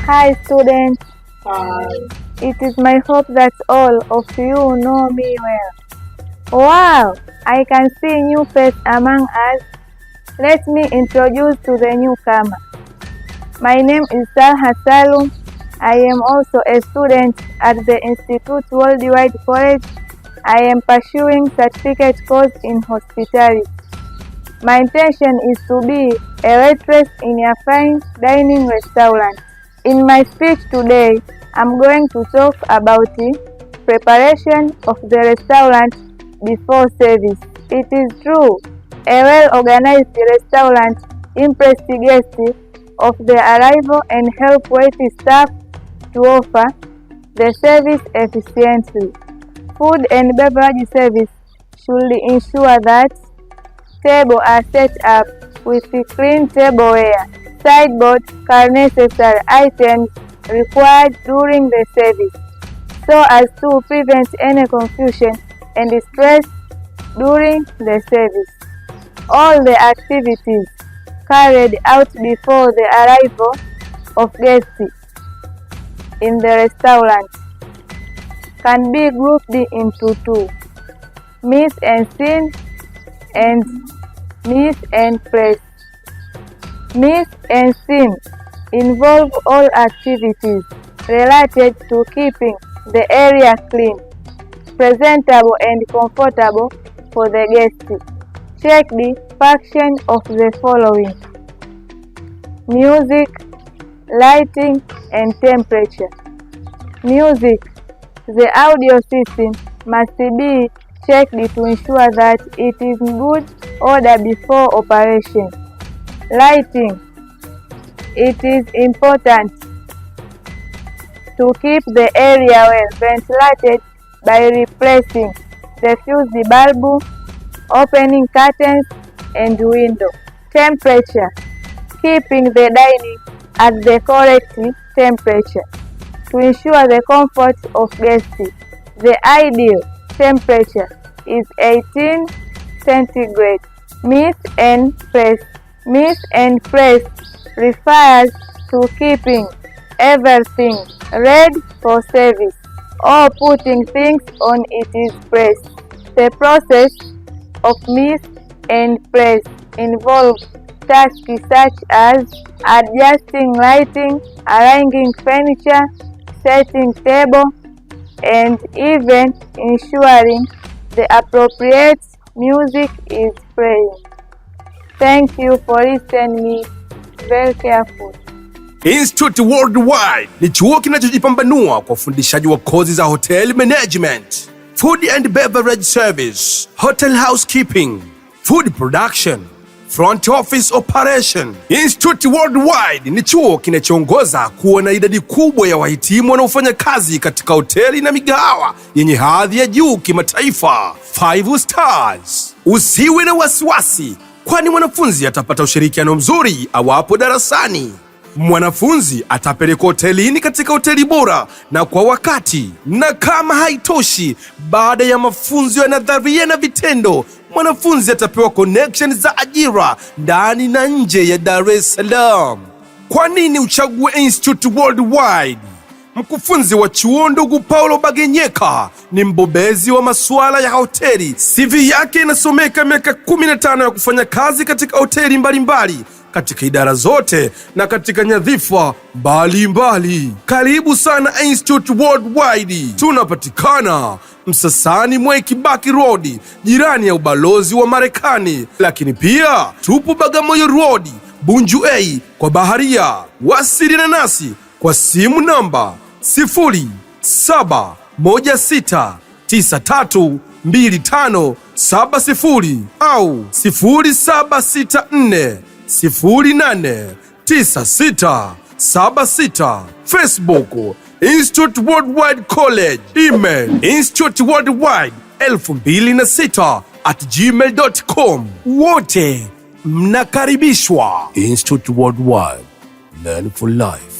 Hi students. Hi. It is my hope that all of you know me well. Wow, I can see new face among us. Let me introduce to the newcomer. My name is Salha Salum. I am also a student at the Institute Worldwide College. I am pursuing certificate course in hospitality. My intention is to be a waitress in a fine dining restaurant. In my speech today, I'm going to talk about the preparation of the restaurant before service. It is true, a well-organized restaurant impresses guests of their arrival and help wait staff to offer the service efficiently. Food and beverage service should ensure that tables are set up with clean tableware, sideboard, necessary items required during the service, so as to prevent any confusion and stress during the service. All the activities carried out before the arrival of guests in the restaurant can be grouped into two: mise en scene and mise en place. Mise en scene involve all activities related to keeping the area clean, presentable and comfortable for the guests. Check the function of the following: music, lighting and temperature. Music. The audio system must be checked to ensure that it is in good order before operation. Lighting. It is important to keep the area well ventilated by replacing the fuse bulb, opening curtains and window. Temperature. Keeping the dining at the correct temperature to ensure the comfort of guests. The ideal temperature is 18 centigrade. Mise en place. Mise en place refers to keeping everything ready for service or putting things on its place. The process of mise en place involves tasks such as adjusting lighting, arranging furniture, setting table, and even ensuring the appropriate music is playing. Thank you for listening me very carefully. Institute Worldwide ni chuo kinachojipambanua kwa ufundishaji wa kozi za hotel management, food and beverage service, hotel housekeeping, food production, front office operation. Institute Worldwide ni chuo kinachoongoza kuwa na idadi kubwa ya wahitimu wanaofanya kazi katika hoteli na migahawa yenye hadhi ya juu kimataifa, 5 stars. Usiwe na wasiwasi, kwani mwanafunzi atapata ushirikiano mzuri awapo darasani. Mwanafunzi atapelekwa hotelini katika hoteli bora na kwa wakati. Na kama haitoshi, baada ya mafunzo ya nadharia na vitendo, mwanafunzi atapewa connection za ajira ndani na nje ya Dar es Salaam. Kwa nini uchague Institute Worldwide? Mkufunzi wa chuo, ndugu Paulo Bagenyeka, ni mbobezi wa masuala ya hoteli. CV yake inasomeka miaka 15 ya kufanya kazi katika hoteli mbalimbali katika idara zote na katika nyadhifa mbalimbali. Karibu sana Institute Worldwide. Tunapatikana Msasani, Mwai Kibaki Road, jirani ya ubalozi wa Marekani, lakini pia tupo Bagamoyo Road, Bunju A kwa Baharia. Wasiliana nasi kwa simu namba 0716932570 au 0764089676. Facebook, Institute Worldwide College, email instituteworldwide 2006@gmail.com. Wote mnakaribishwa. Institute Worldwide, learn for life.